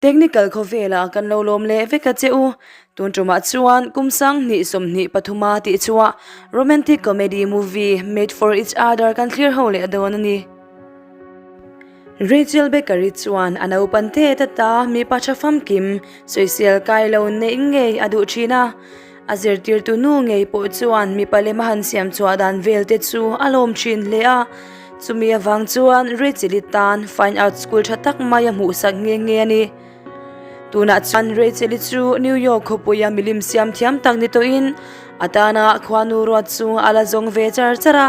Technical khawvelah kan lo lawm leh vek a che u. Tun tumah chuan kum 20 23 a tih chhuah romantic comedy movie Made for Each Other kan thlir ho leh dawn a ni. Rachel Baker-i chuan a naupan thet ata mipa tha famkim sawisel kai lo neih ngei a duh thin a. A zirtirtu nu ngei pawh chuan mipa lem a han siam chhuah dan vel te chu a lawm thin hle a. Chumi avang chuan Rachel-i tan Fine Arts School tha tak mai a hmuhsak nghe nghe a ni. Tunah chuan Rachel-i chu New York khawpuia milim siam thiam tak ni tawhin a tana khuanu ruat chu a la zawng ve char char a.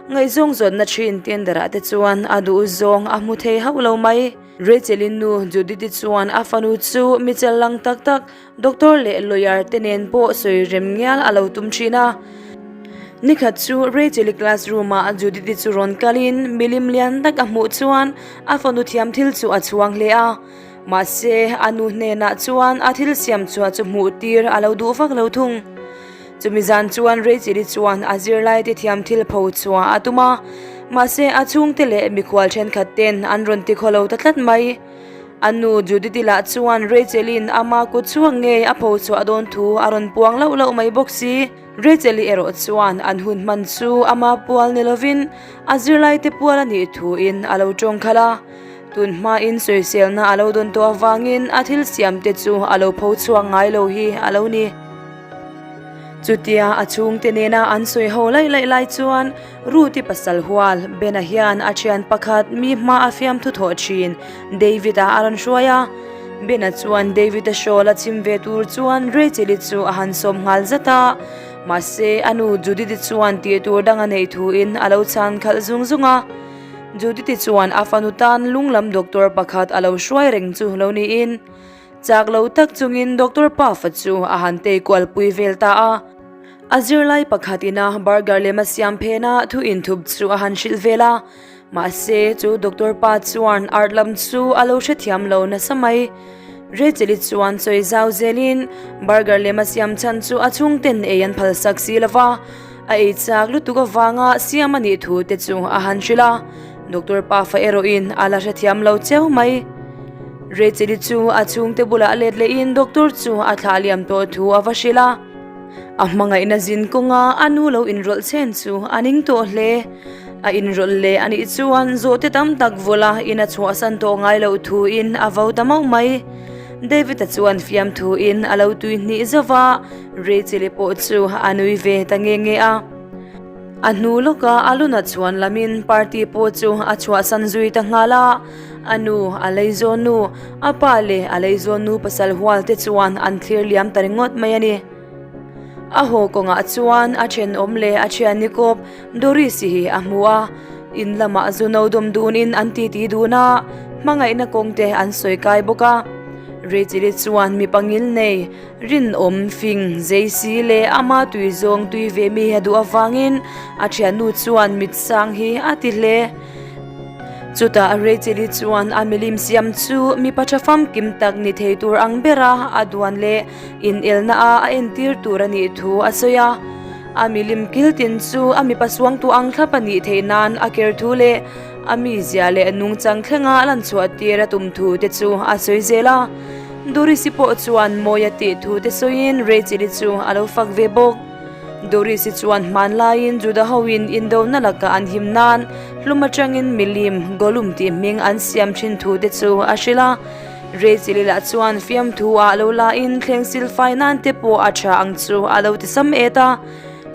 Ngaihzawng zawnna thin Tinder-ah te chuan a duh zawng a hmu thei hauh lo mai. Rachel-i nu Judith-i chuan a fanu chu michel lang tak tak Doctor leh lawyer te nen pawh sawi rem ngial a lo tum thin a. Nikhat chu Rachel-i classroom ah Judith-i chu rawn kalin milim lian tak a hmuh chuan a fanu thiam thil chu a chhuang hle a. Mahse, a nu hnenah chuan a thil siam chhuah chu hmuh tir a lo duh vak lo thung. Chumi zan chuan Rachel-i chuan a zirlai te thiam thil pho chhuah a tum a, mahse a chhungte leh mikhual thenkhat ten an rawn ti khawlo ta tlat mai. A nu Judith-i lah chuan Rachel-i'n ama kut chhuak ngei a pho chhuah dawn thu a rawn puang lauh lauh mai bawk si. Rachel-i erawh chuan an hun hman chu ama pual ni lovin a zirlaite pual a nih thuin a lo tawng khalh a. Tun hmain sawiselna a lo dawn tawh avangin a thil siamte chu a lo pho chhuak ngai lo hi a lo ni. Chutia a chhungte nena an sawi ho laih laih lai chuan Ruth-i pasal hual Ben-a hian a thian pakhat mi hma a fiamthu thawh thin David-a a rawn hruai a. Ben-a chuan David-a shawl a chim ve tur chuan Rachel-i chu a han sawm nghal zat a. Mahse, a nu Judith-i chuan tih tur dang a neih thuin a lo chhan khalh zung zung a. Judith-i chuan a fanu tan lung lam doctor pakhat a lo hruai reng chu lo niin Chak lo tak chungin Doctor Pafa chu a han tei kual pui vel ta a. A zirlai pakhat ina burger lem a siam phen a, thu inthup chu a han hrilh vel a. Mahse, chu Doctor pa chuan art lam chu a lo hrethiam lo nasa mai. Rachel-i chuan sawi zau zelin burger lem a siam chhan chu a chhungten ei an phalsak si lo va, a ei chak lutuk avanga siam a nih thu te chu a han hrilh a. Doctor Pafa erawhin a la hrethiam lo cheu mai. Rachel-i chu a chhungte bulah let lehin doctor chu a thlah liam tawh thu a va hrilh a. A hmangaihna zin kawnga a nu lo inrawlh chen chu a ning tawh hle. A inrawlh leh a nih chuan zawhte tam tak vawla in a chhuahsan tawh ngai loh thuin a vo ta mauh mai. David-a chuan fiamthuin a lo tui hnih zauh a, Rachel-i pawh chu a nui ve ta nge nge a. A hnu lawka a luna chhuan lamin party pawh chu a chhuahsan zui ta nghal a, a nu, a leizawn nu, a pa leh a leizawn nu pasal hual te chuan an thlir liam ta ringawt mai a ni. A haw kawngah chuan a thenawm leh a thian ni kawp Doris-i hi a hmu a, in lamah zu no dawm dunin an titi dun a, hmangaihna kawng te an sawi kai bawk a. Rachel-i chuan mipa ngil nei Rinawm fing zei si leh ama tui zawng tui ve mi a duh avangin a thiannu chuan mit sang hi a ti hle. Chutah Rachel-i chuan a milim siam chu mipa tha famkim tak ni thei tur ang bera a duan leh inelna a a entir tur a nih thu a sawi a. A milim kil tin chu a mipa suangtu ang thlap a nih theih nan a ker thu leh a mizia leh nungchang thlenga lan chhuah tir a tum thu te chu a sawi zel a. Doris-i pawh chuan mawi a tih thu te sawiin Rachel-i chu a lo fak ve bawk. Doris-i chuan hmanlaiin Juda hoin indona laka an him nan hlum atangin milim Gollum tih hming an siam thin thu te chu a hrilh a. Rachel-i lah chuan fiamthu ah lo lain thleng silfai nan te pawh a tha ang chu a lo ti sam et a.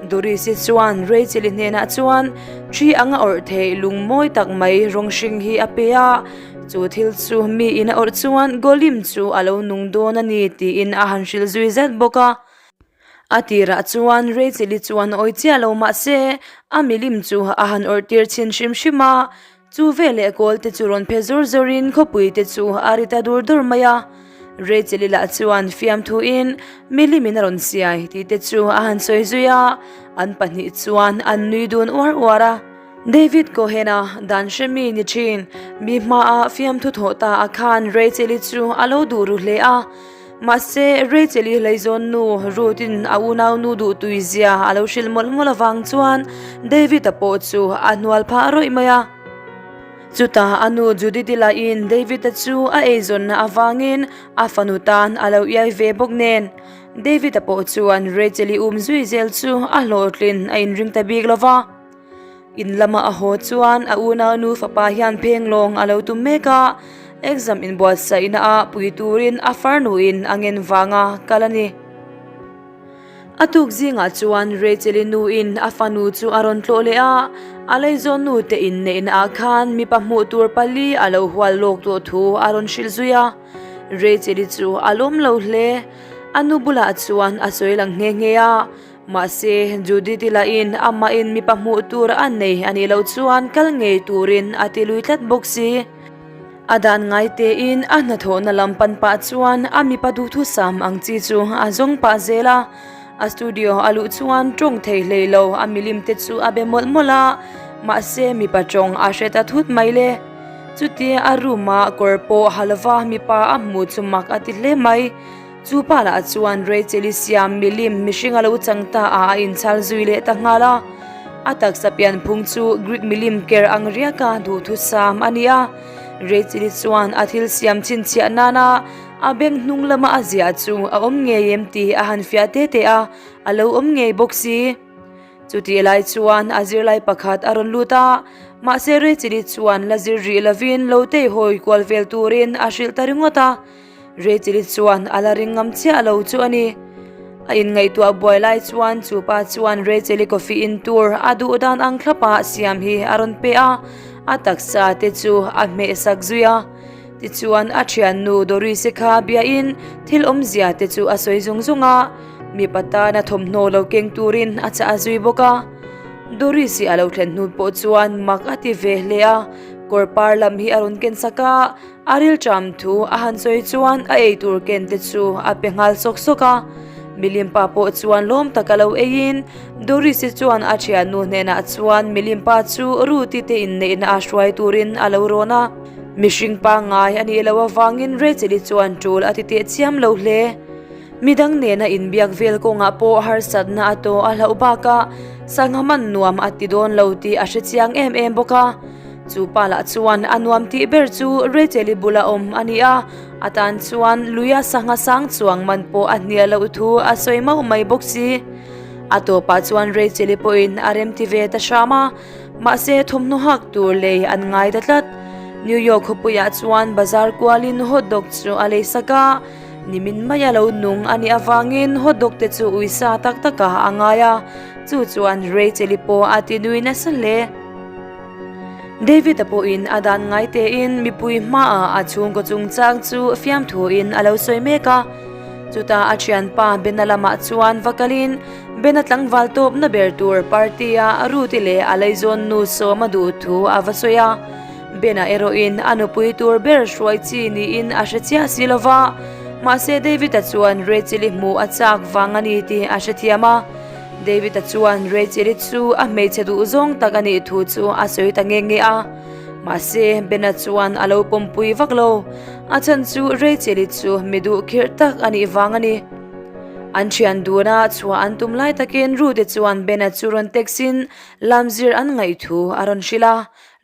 Doris-i chuan Rachel-i hnenah chuan thi anga awrh theih lung mawi tak mai rawng hring hi a pe a. Chu thil chu mi in a awrh chuan Golim chu a lo nung dawn a ni tiin a han hrilh zui zat bawk a. A tirah chuan Rachel-i chuan awi chiah lo mah se a milim chu a han awrh tir chhin hrim hrim a. Chu veleh kawl te chu rawn phe zawr zawrin khawpui te chu a ri ta dur dur mai a. Rachel-i lah chuan fiamthuin milimin a rawn siai tih te chu a han sawi zui a, an pahnih chuan an nui dun uar uar a. David Cohen-a dan hremi ni thin, mi hmaa fiamthu thawh ta a khan Rachel-i chu a lo duh ru hle a. Mahse, Rachel-i hleizawn nu Ruth-in a unaunu duh tui zia a lo hrilh mawlh mawlh avang chuan David-a pawh chu a hnual phah rawih mai a. Chutah a nu Judith-i lahin David-a chu a eizawnna avangin a fanu tan a lo iai ve bawk nen. David-a pawh chuan Rachel-i um zui zel chu a hlawhtlin a inring ta bik lo va. In lama a haw chuan a unaunu fapa hian phenglawng a lo tum mek a, exam inbuatsaihna ah pui turin a farnuin a ngen vanga kal a ni. A tuk zingah chuan Rachel-i nuin a fanu chu a rawn tlawh leh a, a leizawn nute inneihna ah khan mipa hmuh tur pali a lo hual lawk tawh thu a rawn hrilh zui a. Rachel-i chu a lawm lo hle. A nu bulah chuan a sawi lang nghe nghe a, mahse Judith-i lahin amahin mipa hmuh tur a nei a nih loh chuan kal ngei turin a ti lui tlat bawk si. A dan ngai tein a hnathawhna lam pan pah chuan a mipa duhthusam ang chi chu a zawng pah zel a. A studio a luh chuan tawng thei hlei lo a milim te chu a be mawlh mawlh a, mahse mipa tawng a hre ta thut mai le. Chutia a room a kawr pawh ha lova mipa a hmuh chu mak a ti hle mai. Chu pa lah chuan Rachel-i siam milim mihring a lo chang ta a a inchhal zui leh ta nghal a. A taksa pianphung chu Greek milim ker ang riaka duhthusam a ni a. Rachel-i chuan a thil siam chhinchhiah nana a beng hnung lama a ziah chu a awm ngei em tih a han fiah te te a, a lo awm ngei bawk si. Chutih lai chuan a zirlai pakhat a rawn lut a, mahse Rachel-i chuan la zir rih lovin lo teihawi kual vel turin a hrilh ta ringawt a. Rachel-i chuan a la ring ngam chiah lo chu a ni. A inngaihtuah buai lai chuan chu pa chuan Rachel-i coffee in tur a duh dan ang thlapa siam hi a rawn pe a, a taksa te chu a hmeh sak zui a. Tichuan a thiannu Doris-i kha biain thil awmzia te chu a sawi zung zung a, mipa tana thawmhnaw lo keng turin a chah a zui bawk a. Doris-i a lo thlen hnu pawh chuan mak a ti ve hle a, kawr par lam hi a rawn ken sak a, A rilṭam thu a han sawi chuan a ei tur ken te chu a pe nghal sawk sawk a. Milim pa pawh chuan lawm tak a lo eiin Doris-i chuan a thiannu hnenah chuan milim pa chu Ruth-i te inneihna a hruai turin a lo rawn a. Mihring pangngai a nih loh avangin Rachel-i chuan ṭul a ti teh chiam lo hle. Midang nena inbiak vel kawngah pawh harsatna a tawh a hlauh bakah sangha man nuam a ti dawn lo tih a hrechiang em em bawk a. Chu pa lah chuan a nuam tih ber chu Rachel-i bula awm a ni a, a tan chuan luia sangha sang chuang man pawh a hnial loh thu a sawi mauh mai bawk si. A tawpah chuan Rachel-i pawhin a remti ve ta hram a, mahse thawmhnaw hak tur lei an ngai ta tlat. New York khawpuiah chuan bazar kualin hot dog chu a lei sak a, nimin maia lo nung a nih avangin hot dog te chu uisa tak takah a ngai a, chu chuan Rachel-i pawh a ti nui nasa hle. David-a pawhin a dan ngai tein mipui hmaah a chhungkaw chungchang chu fiamthuin a lo sawi mek a. Chutah a thianpa Bena lamah chuan va kalin Bena tlangval tawpna ber tur party-a Ruth-i leh a leizawnnu sawm a duh thu a va sawi a. Bena erawhin a nupui tur ber hruai chi niin a hre chiah si lo va, mahse David-a chuan Rachel-i hmuh a chak vang a ni tih a hrethiam a. David-a chuan Rachel-i chu a hmeichhe duh zawng tak a nih thu chu a sawi ta nge nge a, mahse Ben-a chuan a lo pawmpui vak lo. A chhan chu Rachel-i chu mi duh khirh tak a nih vang a ni. An thian duna chhuah an tum lai takin Ruth-i chuan Ben-a chu rawn text-in lamzir an ngaih thu a rawn hrilh a,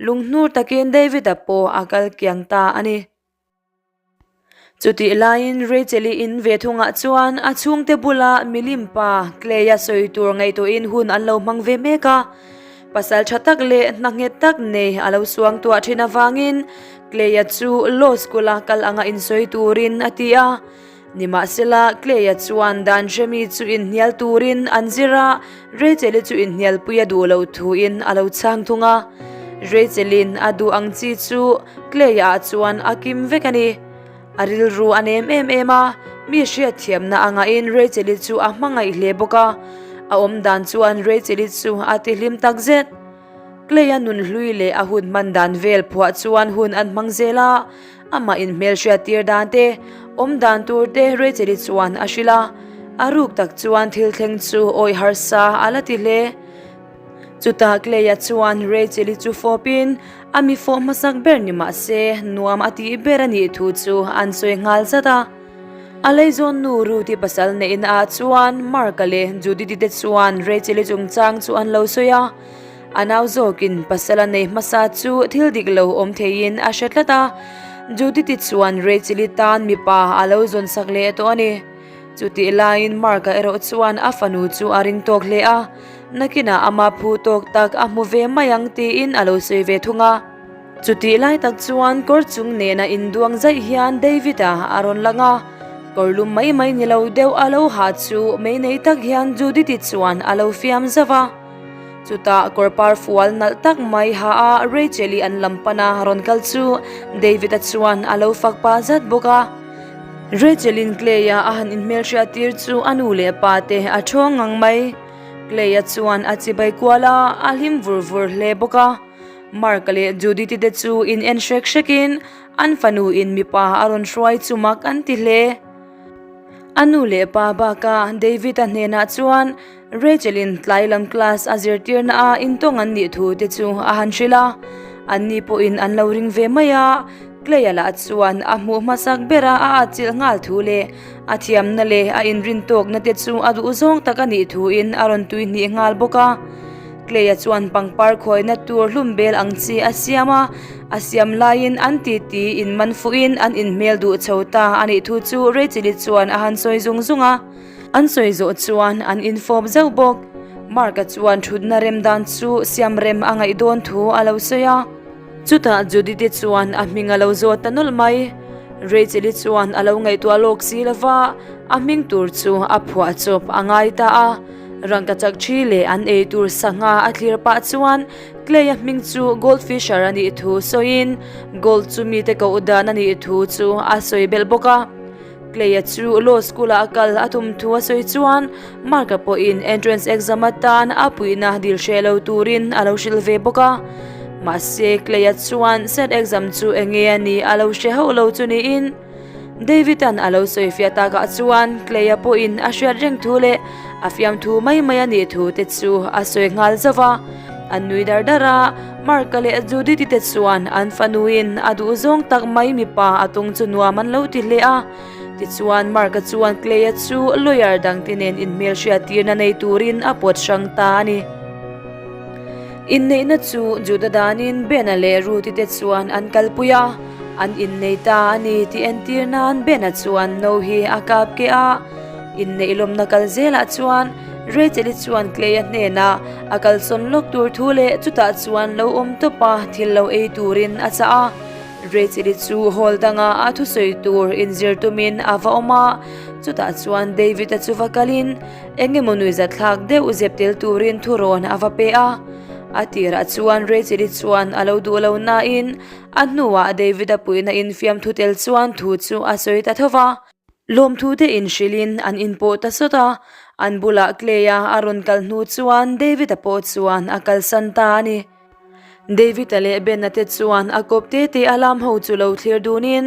lunghnur takin David-a pawh a kal kiang ta a ni. Chutih laiin Rachel-i in ve thungah chuan a chhungte bula milim pa Clay-a sawi tur ngaihtuahin hun an lo hmang ve mek a. Pasal tha tak leh hna nghet tak nei a lo suang tuah thin avangin Clay-a chu law school-a kal anga insawi turin a ti a. Nimahsela, Clay-a chuan dan hremi chu inhnial turin an zir a, Rachel-i chu inhnialpui a duh loh thuin a lo chhang thung a. Rachel-in a duh ang chi chu Clay-a chuan a kim vek a ni. A rilru a nem em em a, mi hriatthiamna a ngahin Rachel-i chu a hmangaih hle bawk a. A awm dan chuan Rachel-i chu a tihlim takzet. Clay-a nunhlui leh a hun hman dan vel phuah chuan hun an hmang zel a, amah inhmelhriat tir dan te, awm dan tur te Rachel-i chuan a hrilh a, a ruk tak chuan thil thleng chu awih harsa a la ti hle. Chutah Clay-a chuan Rachel-i chu fawpin a mi fawh hmasak ber ni mah se nuam a tih ber a nih thu chu an sawi nghal zat a. A leizawn nu Ruth-i pasal neihna ah chuan Mark-a leh Judith-i te chuan Rachel-i chungchang chu an lo sawi a. A nau zawkin pasal a nei hmasa chu thil dik lo awm theiin a hre tlat a, Judith-i chuan Rachel-i tan mipa a lo zawn sak leh tawh a ni. Chutih laiin Mark-a erawh chuan a fanu chu a ring tawk hle a, nakinah ama phu tawk tak a hmu ve mai ang tiin a lo sawi ve thung a. Chutih lai tak chuan kawr chung nena induang zaih hian David-a a rawn lang a, kawr lum mai mai ni lo deuh a lo ha chu mei nei tak hian Judith-i chuan a lo fiam zauh a. Chutah kawr par fual nalh tak mai ha a Rachel-i an lam pan a rawn kal chu David-a chuan a lo fak pah zat bawk a. Rachel-in Clay-a a han inhmelhriat tir chu a nu leh pa te a ṭhawng ngang mai. Clay-a chuan a chibai kual a, a hlim vur vur hle bawk a. Mark-a leh Judith-i te chu in en hrek hrekin an fanu in mipa a rawn hruai chu mak an ti hle. A nu leh pa bakah David-a hnenah chuan Rachel-in tlai lam class a zirtirna a intawng an nih thu te chu a han hrilh a, anni pawhin an lo ring ve mai a, Clay-a lah chuan a hmuh hmasak bera a atchilh nghal thu leh a thiamna leh a inrin tawkna te chu a duh zawng tak a nih thuin a rawn tui hnih nghal bawk a. Clay-a chuan pangpar khawina tur hlum bel ang chi a siam a, a siam laiin an titi inman fuhin an inhmel duh chho ta a nih thu chu Rachel-i chuan a han sawi zung zung a. An sawi zawh chuan an infawp zauh bawk. Mark-a chuan thutna rem dan chu siam rem a ngaih dawn thu a lo sawi a. Chutah Judith-i chuan a hming a lo zawt ta nawlh mai. Rachel-i chuan a lo ngaihtuah lawk si lo va, a hming tur chu a phuah chawp a ngai ta a. Rangkachak thi leh an ei tur sangha a thlir pah chuan Clay-a hming chu Goldfisher a nih thu sawiin Gold chu mite koh dan a nih thu chu a sawi belh bawk a. Clay-a chu law school-ah a kal a tum thu a sawi chuan Mark-a pawhin entrance exam atan a puihna dil hreh lo turin a lo hrilh ve bawk a. Mahse, Clay-a chuan SAT exam chu eng nge a nih a lo hre hauh lo chu niin David-a'n a lo sawi fiah takah chuan Clay-a pawhin a hriat reng thu leh a fiamthu mai mai a nih thu te chu a sawi nghal zauh a. An nui dar dar a, Mark-a leh Judith-i te chuan an fanuin a duh zawng tak mai mipa a tung chu nuam an lo ti hle a. Tichuan, Mark-a chuan Clay-a chu lawyer dangte nen inhmelhriat tirna nei turin a pawt hrang ta a ni. Inneihna chu Juda danin Ben-a leh Ruth-i te chuan an kalpui a, an innei ta a ni tih entir nan Ben-a chuan no hi a kap keh a. Inneih lawmna kal zelah chuan Rachel-i chuan Clay-a hnenah a kalsawn lawk tur thu leh chutah chuan lo awm tawp a thil lo ei turin a chah a. Rachel-i chu hall danga a thusawi tur inzir tumin a va awm a, chutah chuan David-a chu va kalin eng emaw nuihzatthlak deuh zep tel turin thurawn a va pe a. A tirah chuan Rachel-i chuan a lo duh lo nain a hnuah David-a puihna infiamthu tel chuan thu chu a sawi ta tho va. Lawmthu te inhrilhin an inpawh ta sawt a, an bulah Clay-a a rawn kal hnu chuan David-a pawh chuan a kalsan ta a ni. David-a leh Ben-a te chuan a kawp te te a lam ho chu lo thlir dunin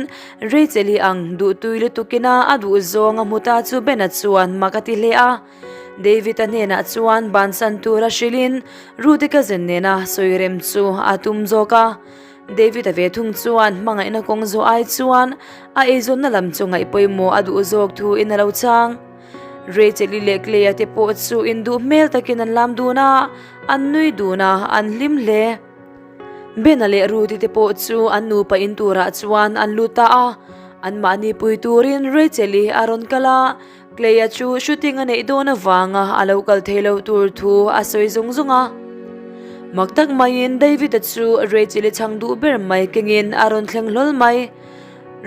Rachel-i ang duhtui lutukina a duh zawng a hmu ta chu Ben-a chuan mak a ti hle a. David-a hnenah chuan bansan tura hrilhin Ruth-i cousin nena sawi rem chu a tum zawk a. David-a ve thung chuan hmangaihna kawng zawh ai chuan a eizawnna lam chu ngaih pawimawh a duh zawk thu in a lo chang. Rachel-i leh Clay-a te pawh chu induh hmel takin an lam dun a, an nui dun a, an hlim hle. Ben-a leh Ruth-i te pawh chu an nupa in turah chuan an lut ta a, anmahni pui turin Rachel-i a rawn kal a, Clay-a chu shooting a neih dawn avanga a lo kal thei lo tur thu a sawi zung zung a. Mak tak maiin David-a chu Rachel-i chhang duh ber mai kengin a rawn thleng hlawl mai.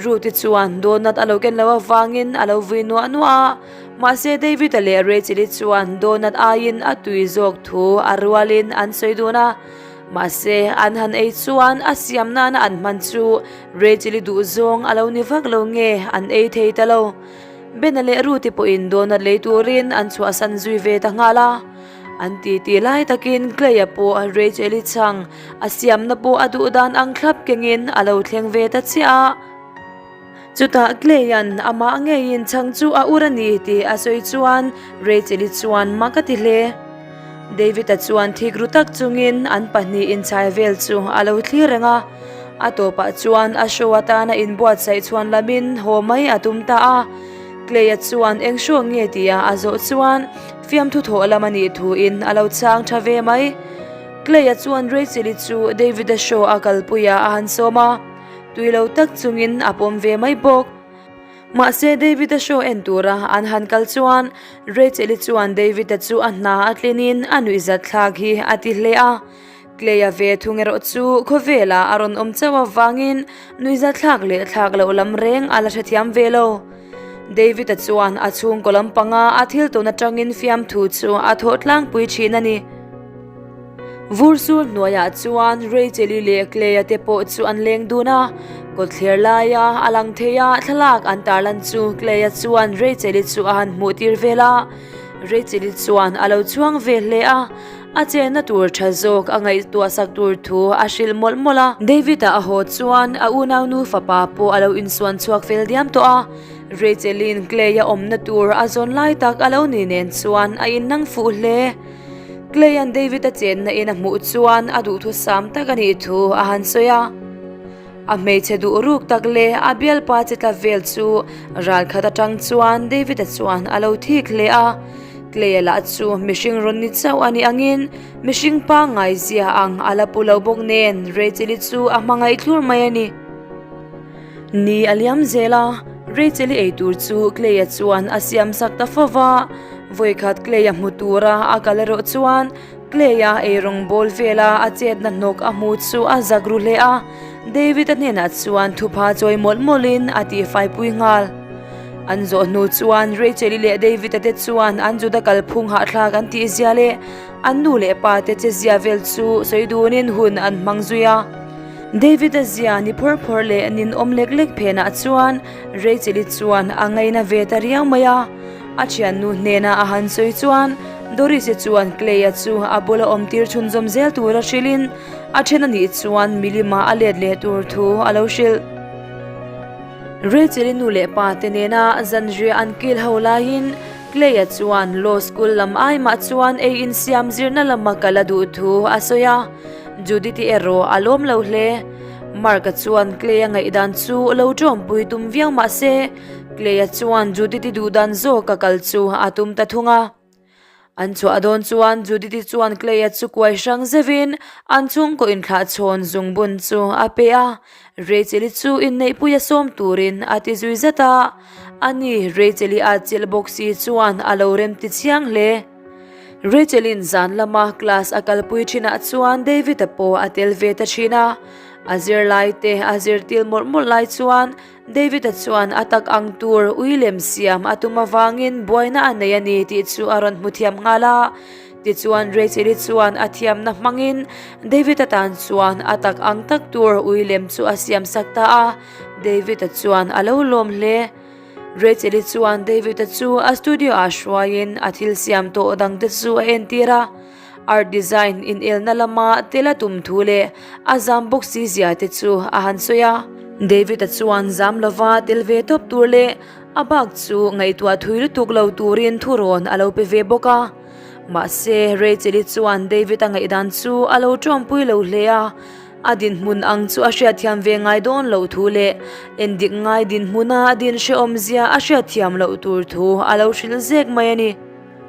Ruth-i chuan donut a lo ken loh avangin a lo vui nuah nuah a, mahse David-a leh Rachel-i chuan donut aiin a tui zawk thu a rualin an sawi dun a. Mahse an han ei chuan a siam nana an hman chu Rachel-i duh zawng a lo ni vak lo nge an ei thei ta lo. Bena leh Ruth-i pawhin donut lei turin an chhuahsan zui ve ta nghal a. An titi lai takin Clay-a pawh Rachel-i chhang a siamna pawh a duh dan ang thlap kengin a lo thleng ve ta chiah a. Chutah Clay-a'n amah ngeiin chhang chu a ur a ni tih a sawi chuan Rachel-i chuan mak a ti hle. David-a chuan thik ru tak chungin an pahnihin inchhai vel chu a lo thlir reng a. A tawpah chuan a show atana inbuatsaih chhuan lamin haw mai a tum ta a. Clay-a chuan eng show nge tia a zawh chuan fiamthu thawh lam a nih thuin a lo chhang tha ve mai. Clay-a chuan Rachel-i chu David-a show a kalpuiah a han sawm a, tui lo tak chungin a pawm ve mai bawk. Mahse David-a show en tura an han kal chuan Rachel-i chuan David-a chu a hna a tlinin a nuihzat thlak hi a ti hle a. Clay-a ve thung erawh chu khawvelah a rawn awm chauh avangin nuihzat thlak leh thlak loh lam reng a la hrethiam ve lo. David-a chuan a chhungkaw lampanga a thil tawn atangin fiamthu chu a thawh tlangpui thin a ni. Vur sur hnuaiah chuan Rachel-i leh Clay-a te pawh chu an leng dun a, kawtthler laia a lang thei a thlalak an tarlan chu Clay-a chuan Rachel-i chu a han hmuh tir vel a. Rachel-i chuan a lo chhuang ve hle a, a chenna tur tha zawk a ngaihtuah sak tur thu a hrilh mawlh mawlh a. David-a a haw chuan a unaunu fapa pawh a lo insuan chhuak fel diam tawh a, Rachel-i'n Clay-a awmna tur a zawn lai tak a lo ni nen chuan a innang fuh hle. Clay-a'n David-a chenna in a hmuh chuan a duhthusam tak a nih thu a han sawi a. A hmeichhe duh ruk tak leh a bialpa che tla vel chu ral khat atang chuan David-a chuan a lo thik hle a. Clay-a lah chu mihring rawn ni chauh a nih angin mihring pangngai zia ang a la pu lo bawk nen Rachel-i chu a hmangaih thlur mai a ni. Ni a liam zel a, Rachel-i eitur chu Clay-a chuan a siam sak ta fo va. Vawikhat Clay-a hmu tura a kal erawh chuan Clay-a eirawng bawl vela a chetna hnawk a hmu chu a zak ru hle a, David-a hnenah chuan thupha chawi mawlh mawlhin a tihfaipui nghal. An zawh hnu chuan Rachel-i leh David-a te chuan an Juda kalphung hahthlak an tihzia leh an nu leh pa te chezia vel chu sawi dunin hun an hmang zui a. David-a zia ni phawr phawr leh ninawm lek lek phenah chuan Rachel-i chuan a ngaina ve ta riau mai a. A thiannu hnena a han sawi chuan Doris-i chuan Clay-a chu a bula awmtir chhunzawm zel tura hrilhin a then a nih chuan milima a let leh tur thu a lo hrilh. Rachel-i nu leh pa te nena zanriah an kil ho laiin Clay-a chuan law school lam ai mah chuan ei insiam zirna lama kal a duh thu a sawi a, Judith-i erawh a lawm lo hle. Mark-a chuan Clay-a ngaihdan chu lo tawmpui tum viau mah se, Clay-a chuan Judith-i duhdan zawk a kal chu a tum ta thung a. An chhuah dawn chuan Judith-i chuan Clay-a chu kuai hrang zeuhin an chhungkaw inthlahchhawn zungbun chu a pe a. Rachel-i chu inneihpui a sawm turin a ti zui zat a. Ani, Rachel-i a chilh bawk si chuan a lo rem ti chiang hle. Rachel-in zan lama class a kalpui thinah chuan David-a pawh a tel ve ta thin a. A zirlai te a zirtil mawlh mawlh lai chuan David-a chuan a tak ang tur ui lem siam a tum avangin buaina a nei a ni tih chu a rawn hmu thiam nghal a. Tichuan Rachel-i chuan a thiamna hmangin David-a tan chuan a tak ang tak tur ui lem chu a siam sak ta a, David-a chuan a lo lawm hle. Rachel-i chuan David-a chu a studio-ah hruaiin a thil siam tawh dangte chu a entir a. Art design inelna lama tel a tum thu leh a zam bawk si zia te chu a han sawi a. David-a chuan zam lova tel ve tawp tur leh a bak chu ngaihtuah thui lutuk lo turin thurawn a lo pe ve bawk a. Mahse, Rachel-i chuan David-a ngaihdan chu a lo tawmpui lo hle a, a dinhmun ang chu a hriatthiam ve ngai dawn loh thu leh endik ngai dinhmuna din hrehawmzia a hriatthiam loh tur thu a lo hrilh zek mai a ni.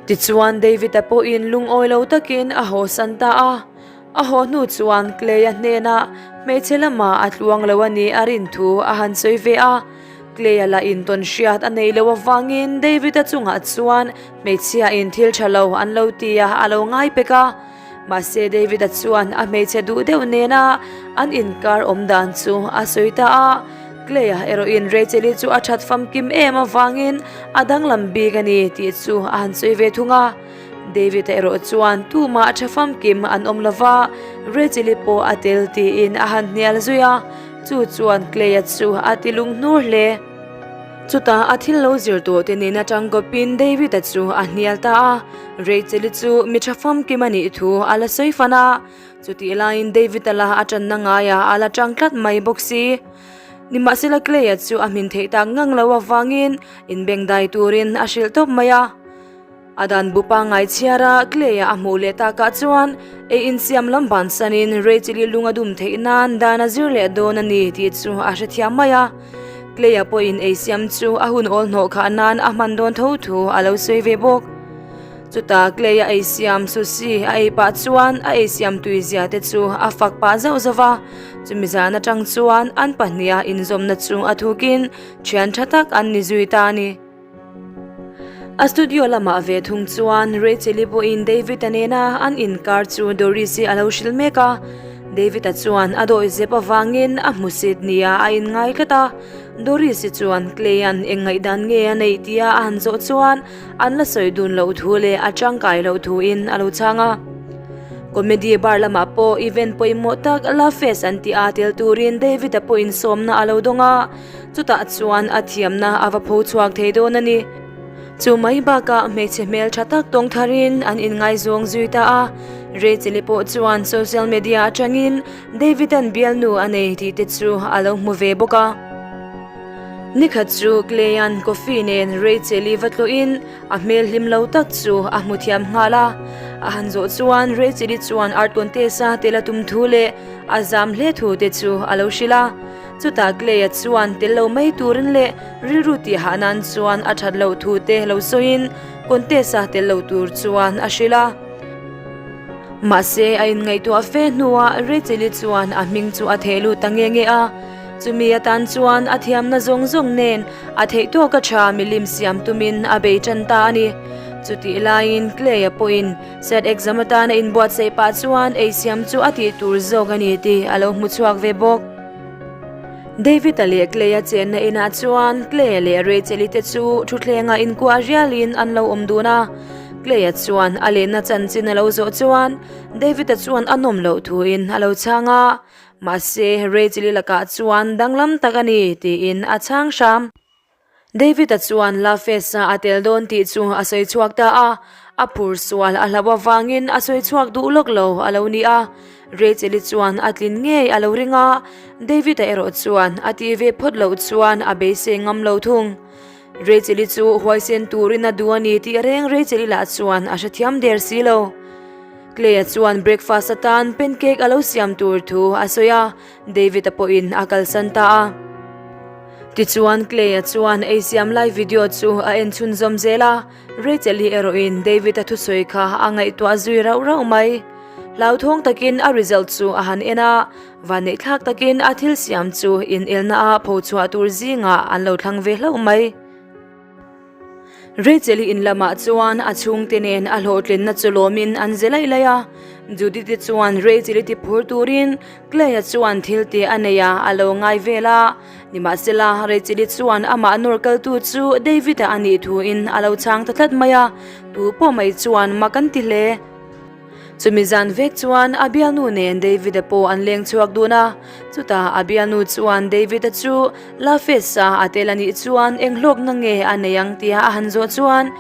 Tichuan David-a pawhin lungawi lo takin a hawsan ta a. A haw hnu chuan Clay-a hnenah hmeichhe lamah a tluang lo a nih a rin thu a han sawi ve a. Clay-a lah intawn hriat a neih loh avangin David-a chungah chuan hmeichhiain thil tha lo an lo ti a, a lo ngai pek a. Mahse David-a chuan a hmeichhe duh deuh nena an inkar awm dan chu a sawi ta a. Clay-a erawhin Rachel-i chu a that famkim em avangin a danglam bik a ni tih chu a han sawi ve thung a. David-a erawh chuan tumah tha famkim an awm lova, Rachel-i pawh a tel tiin a han hnial zui a, chu chuan Clay-a chu a ti lunghnur hle. Chutah a thil lo zir tawh te nen atang kawpin David-a chu a hnial ta a, Rachel-i chu mi tha famkim a nih thu a la sawi fan a, chutih laiin David-a la a tanna ngaiah a la tang tlat mai bawk si. Nimahsela Clay-a chu a hmin theih tak ngang lo avangin inbengdai turin a hrilh tawp mai a. A dan bu pangngai chhiara Clay-a a hmuh leh takah chuan ei insiam lam bansanin Rachel-i lung a dum theih nan dan a zir leh dawn a ni tih chu a hrethiam mai a. Clay-a pawhin ei siam chu a hun awl hnawh khah nan a hman dawn tho thu a lo sawi ve bawk. Chutah Clay-a ei siam sushi a ei pah chuan a ei siam tui zia te chu a fak pah zauh zauh va. Chumi zan atang chuan an pahniha inzawmna chu a thukin thian tha tak an ni zui ta a ni. A studio lamah ve thung chuan Rachel-i pawhin David-a nena an inkar chu Doris-i a lo hrilh mek a. David-a chuan a dawihzep avangin a hmusit nia a inngai tlat a. Doris-i chuan Clay-a'n eng ngaihdan nge a neih tia a han zawh chuan an la sawi dun loh thu leh a tangkai loh thuin a lo chhang a. Comedy bar lamah pawh event pawimawh tak Love Fest an tih a tel turin David-a pawhin sawmna a lo dawng a, chutah chuan a thiamna a va pho chhuak thei dawn a ni. Chu mai bakah hmeichhe hmel tha tak tawng tharin an inngaizawng zui ta a, Rachel-i pawh chuan social media atangin David-a'n bialnu a nei tih te chu a lo hmu ve bawk a. Nikhat chu Clay-a'n coffee nen Rachel-i va tlawhin a hmel hlim lo tak chu a hmu thiam nghal a. A han zawh chuan Rachel-i chuan art contest-a tel a tum thu leh a zam hle thu te chu a lo hrilh a. Chutah Clay-a chuan tel lo mai turin leh rilru tih hah nan chuan a that loh thu te lo sawiin contest-a tel lo tur chuan a hrilh a. Mahse, a inngaihtuah fe hnuah Rachel-i chuan a hming chu a theh lut ta nge nge a. Chumi atan chuan a thiamna zawng zawng nen a theih tawka tha milim siam tumin a bei tan ta a ni. Chutih laiin Clay-a pawhin set exam atana inbuatsaih pah chuan ei siam chu a tih tur zawk a ni tih a lo hmu chhuak ve bawk. David-a leh Clay-a chenna inah chuan Clay-a leh Rachel-i te chu thutthlengah inkuah rialin an lo awm dun a. Clay-a chuan a lehna chanchin a lo zawh chuan David-a chuan a nawm loh thuin a lo chhang a, mahse Rachel-i lakah chuan danglam tak a ni tiin a chhang hram. David-a chuan Love Fest-a a tel dawn tih chu a sawi chhuak ta a, a phur sual a hlauh avangin a sawi chhuak duh lawk lo a lo ni a. Rachel-i chuan a tlin ngei a lo ring a, David-a erawh chuan a tih ve phawt loh chuan a beisei ngam lo thung. Rachel-i chu huaisen turin a duh a ni tih reng Rachel-i lah chuan a hrethiam der si lo. Clay-a chuan breakfast atan pancake a lo siam tur thu a sawi a, David-a pawhin a kalsan ta a. Tichuan Clay-a chuan ei siam lai video chu a en chhunzawm zel a, Rachel-i erawhin David-a thusawi kha a ngaihtuah zui rauh rauh mai. Hlauthawng takin a result chu a han en a, Vanneihthlak takin a thil siam chu inelna a phochhuah tur zingah an lo thlang ve hlauh mai. Rachel-i in lamah chuan a chhungte nen a hlawhtlinna chu lawmin an ze laih laih a. Judy-te chuan Rachel-i ti phur turin Clay-a chuan thil tih a nei a, a lo ngai vel a. Nimahsela, Rachel-i chuan amah nawr kaltu chu David-a a nih thuin a lo chhang ta tlat mai a, tu pawh mai chuan mak an ti hle. Chumi zan vek chuan a bialnu nen David-a pawh an leng chhuak dun a, chutah a bialnu chuan David-a chu La Fest-a a tel a nih chuan eng hlawkna nge a nei ang tia a han zawh chuan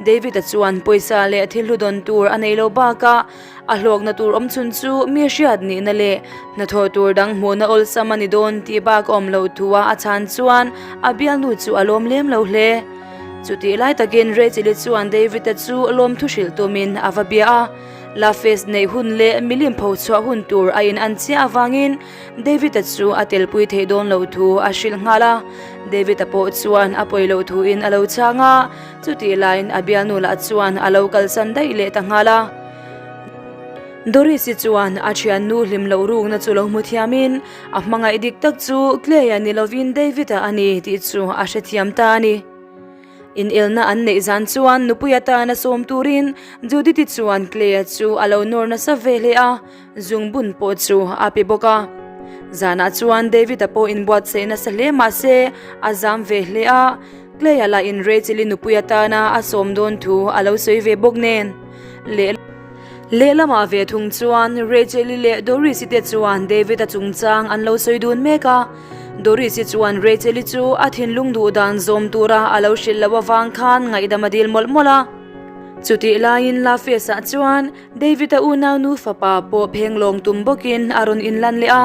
David-a chuan pawisa leh thil hlu dawn tur a nei lo bakah a hlawkna tur awm chhun chu mi hriat nihna leh hnathawh tur dang hmuhna awlsam a ni dawn tih bak a awm loh thua a chhan chuan a bialnu chu a lawm lem lo hle. Chutih lai takin Rachel-i chuan David-a chu lawmthu hrilh tumin a va bia a. La Fest neih hun leh milim pho chhuah hun tur a in an chiah avangin David-a chu a telpui theih dawn loh thu a hrilh nghal a. David-a pawh chuan a pawi loh thuin a lo chhang a, chutih laiin a bialnu lah chuan a lo kalsan daih leh ta nghal a. Doris-i chuan a thiannu hlim loh rukna chu lo hmu thiamin A hmangaih dik tak chu Clay-a ni lovin David-a a ni tih chu a hrethiam ta a ni. Inelna an neih zan chuan nupui atana sawm turin Judith-i chuan Clay-a chu a lo nawr nasa ve hle a, zungbun pawh chu a pe bawk a. Zanah chuan David-a pawh inbuatsaih nasa hle mah se a zam ve hle a, Clay-a lahin Rachel-i nupui atana a sawm dawn thu a lo sawi ve bawk nen. Leh. Lehlamah ve thung chuan Rachel-i leh Doris-i te chuan David-a chungchang an lo sawi dun mek a. Doris-i chuan Rachel-i chu a thinlung duh dan zawm tura a lo hrilh loh avang khan ngaihdam a dil mawlh mawlh a. Chutih laiin Lafes-ah chuan David-a unaunu fapa pawh phenglawng tum bawkin a rawn inlan leh a.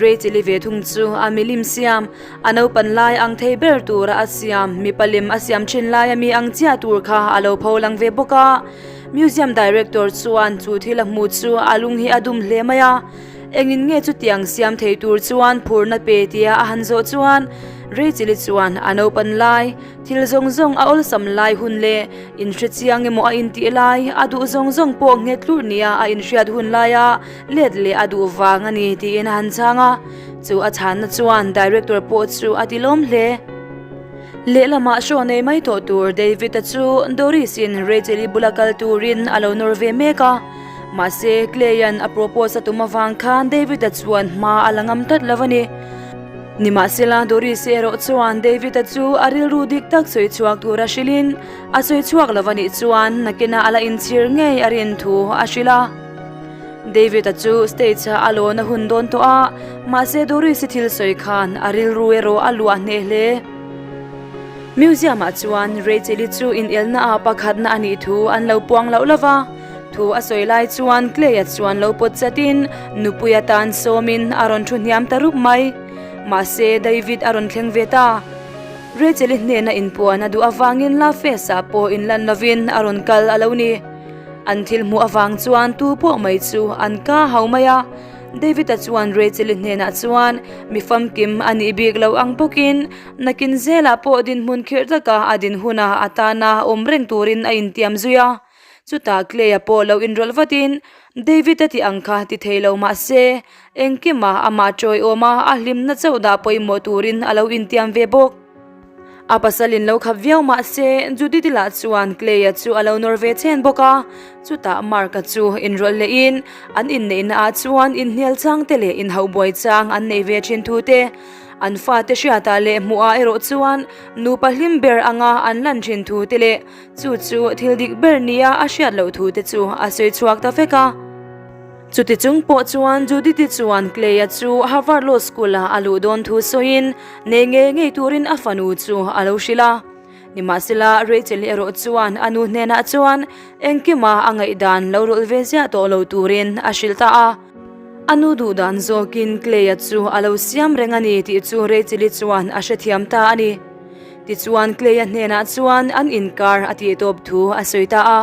Rachel-i ve thung chu a milim siam, a naupan lai ang thei ber tura a siam, mipa lem a siam thin laia mi ang chiah tur kha a lo pholang ve bawk a. Museum Director chuan chu thil a hmuh chu a lung hi a dum hle mai a, engin nge chutiang siam thei tur chuan phurna pe tia a han zawh chuan. Rachel-i chuan a naupan lai, thil zawng zawng a awlsam lai hun leh inhre chiang emaw a intih lai, a duh zawng zawng pawh nghet tlurh nia a inhriat hun laia let leh a duh vang a ni tiin a han chhang a. Chu a chhanna chuan Director pawh chu a ti lawm hle. Lehlamah show nei mai tawh tur David-a chu Doris-in Rachel-i bula kal turin a lo nawr ve mek a. Mahse, Clay-a'n a propose a tum avang khan David-a chuan hma a la ngam tlat lo a ni. Nimahsela, Doris-i erawh chuan David-a chu a rilru dik tak sawi chhuak tura hrilhin a sawi chhuak lo a nih chuan nakinah a la inchhir ngei a rin thu a hrilh a. David-a chu stage-ah a lawn a hun dawn tawh a, mahse Doris-i thil sawi khan a rilru erawh a luah hneh hle. Museum-ah chuan Rachel-i chu inelna-ah pakhatna a nih thu an lo puang loh lo va, thu a sawi lai chuan Clay-a chuan lo pawt chatin nupui atan sawmin a rawn thu hniam ta rup mai. Mahse David a rawn thleng ve ta. Rachel-i hnena inpuan a duh avangin Lafes-ah pawh inlan lovin a rawn kal a lo ni. An thil hmuh avang chuan tu pawh mai chu an ka hau mai a. David-a chuan Rachel-i hnenah chuan mi famkim a nih bik loh ang bawkin nakin zelah pawh dinhmun khirh taka a din hunah a tana awm reng turin a intiam zui a. Chutah Clay-a pawh lo inrawlh vatin David-a tih ang kha ti thei lo mah se engkimah amah tawiawma a hlimna chauh dah pawimawh turin a lo intiam ve bawk. A pasal in lo khap viau mah se, Judith-i lah chuan Clay-a chu a lo nawr ve chhen bawk a. Chutah Mark-a chu inrawlh lehin an inneihna ah chuan inhnial chang te leh inhauh buai chang an nei ve thin thu te, an fate hriatah leh hmuhah erawh chuan nupa hlim ber anga an lan thin thu te leh chu chu thil dik ber nia a hriat loh thu te chu a sawi chhuak ta vek a. Chuti chung pawh chuan Judith-i chuan Clay-a chu Harvard Law School-a a luh dawn thu sawiin nei ngei ngei turin a fanu chu a lo hrilh a. Nimahsela, Rachel-i erawh chuan a nu hnenah chuan engkima a ngaihdan lo rawlh ve ziah tawh lo turin a hrilh ta a. A nu duhdan zawkin Clay-a chu a lo siam reng a ni tih chu Rachel-i chuan a hrethiam ta a ni. Tichuan Clay-a hnenah chuan an inkar a tihtawp thu a sawi ta a.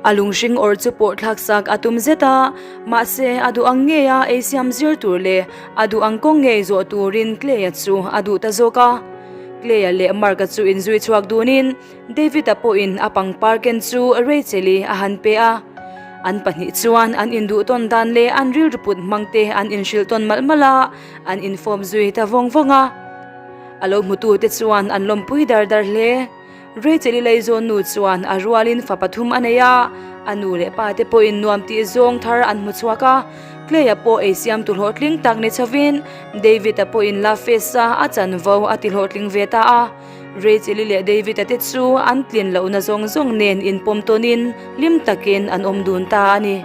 A lunghring awrh chu pawh thlak sak a tum zet a, mahse a duh ang ngei a ei siam zir tur leh a duh ang kawng ngei zawh turin Clay-a chu a duh ta zawk a. Clay-a leh Mark-a chu inzui chhuak dunin David-a pawhin a pangpar ken chu Rachel-i a han pe a. An pahnih chuan an induh tawn dan leh an rilru put hmang te an inhrilh tawn malh malh a, an infawm zui ta vawng vawng a. A lo hmutute chuan an lawmpui dar dar hle. Rachel-i Leizawn nu chuan a rualin fa pathum a nei a, a nu leh pa te pawhin nuam tih zawng thar an hmu chhuak a. Clay-a pawh ei siamtu hlawhtling tak ni chhovin David-a pawhin La Fes-a a chanvo a ti hlawhtling ve ta a. Rachel-i leh David-a te chu an tlin lohna zawng zawng nen inpawm tawnin hlim takin an awm dun ta a ni.